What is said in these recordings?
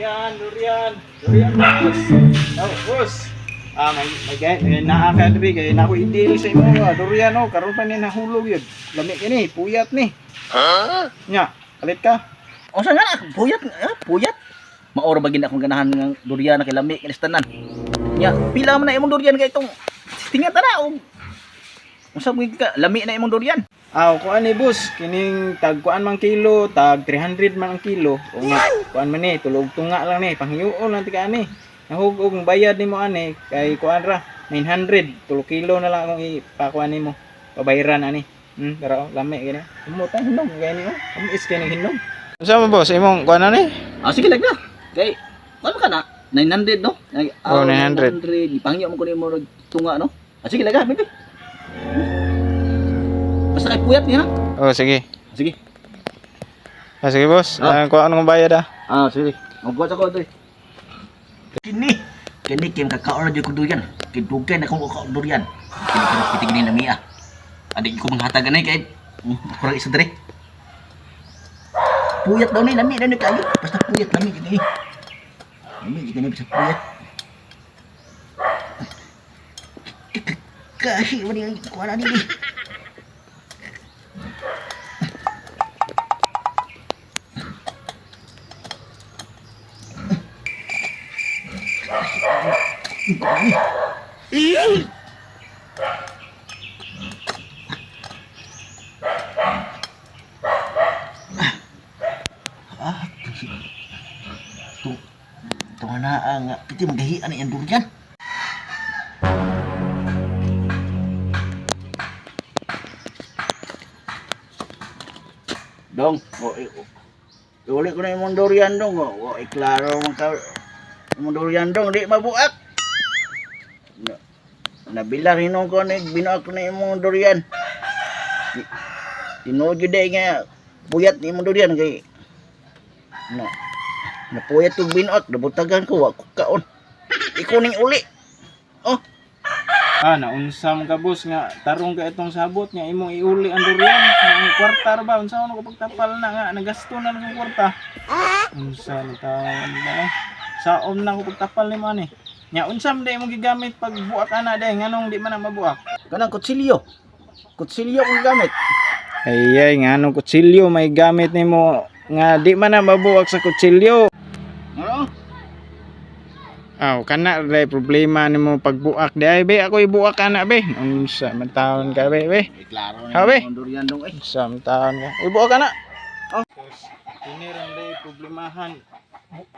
Durian, durian, durian, boss. Oh, boss. Ah, may naa ka diri kay na ako i-deal sa imo nga durian, oh, karon pa ni nahulog yun. Lami kini, puyat ni. Ha? Nya, kalit ka. O sa nga na, puyat, ah, puyat. Maoro ba gid akong ganahan ng durian na kay lami kinis tanan. Nya, pila man na imong durian kay itong tinga ta na og unsa man ka lami na imong durian. Ah, kuan ni boss, kining tag kuan man kilo, tag 300 man ang kilo. O nga, kuan man ni, tulog tunga lang ni, panghiuon lang tika ani. Nahug-og ang bayad nimo ani kay kuan ra, 900, tulo kilo na lang akong ipakuan nimo. Pabayran ani. Pero oh, lami gini. Umot ang hinog kay ni oh. Amis kay ning hinog. Unsa man boss, imong kuan ani? Ah, sige lang na. Kay kuan ka na 900, no? Ay, Oh, 900. 900. Ipangyo mo ko nimo og tunga, no? Ah, sige lang baby. Basta kay puyat niya. Oh, sige. Sige. Ah, sige boss. Ah. Ah, kuan anong bayad ah? Ah, sige. Magbuhat ako dre. Kini, kini kim kakaon na jud ko durian. Kay dugay na akong kaon durian. Kini kini kitigin na miya. Adi ko manghatag anay kay ako ra isa dre. Puyat daw ni lami na ni kayo. Basta puyat lami jud ni. Lami jud ni basta puyat. Kahi wani ang kuha ni. Ah, tu tu na ang piti magahian ang durian. Dong, o, uli ko na imong durian, dong. O, o, klaro man ka. Imong durian, dong, di mabuak. Na, nabilar hinon ko ni binuak ko na imong durian. Tinuod jud day nga puyat ni imong durian kay na napuyat og binuak, nabutagan ko, wa ko kaon. Ikaw ning uli. Oh, Ah, naunsa man ka boss nga tarong ka itong sabot nga imong iuli ang durian. Nga ang kwarta ra ba unsa man ko pagtapal na nga nagasto na lang ang kwarta. Unsa ni taon na eh. Saom na ko pagtapal nimo ani. Nya unsa man day imong gigamit pag buak ana day nganong di man na mabuak? Kanang kutsilyo. Kutsilyo kong gamit. Ay ay, nganong kutsilyo may gamit nimo nga di man na mabuak sa kutsilyo? Ano? Aw, kana day problema nimo pagbuak di ay be, ako ibuak ana be. Unsa man taon ka be be? Eh, klaro Ha, be? imong durian, dong, eh. Unsa man taon ka? Ibuak ana. Oh. Kini ra man day problemahan.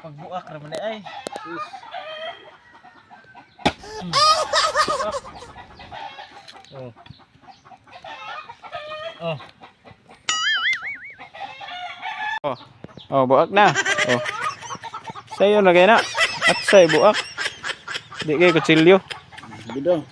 Pagbuak ra man day ay. Sus. Oh. Oh. Oh. Oh, buak na. Oh. Sayo na kay na. At say buak. Di kay kutsilyo. Sige, dong.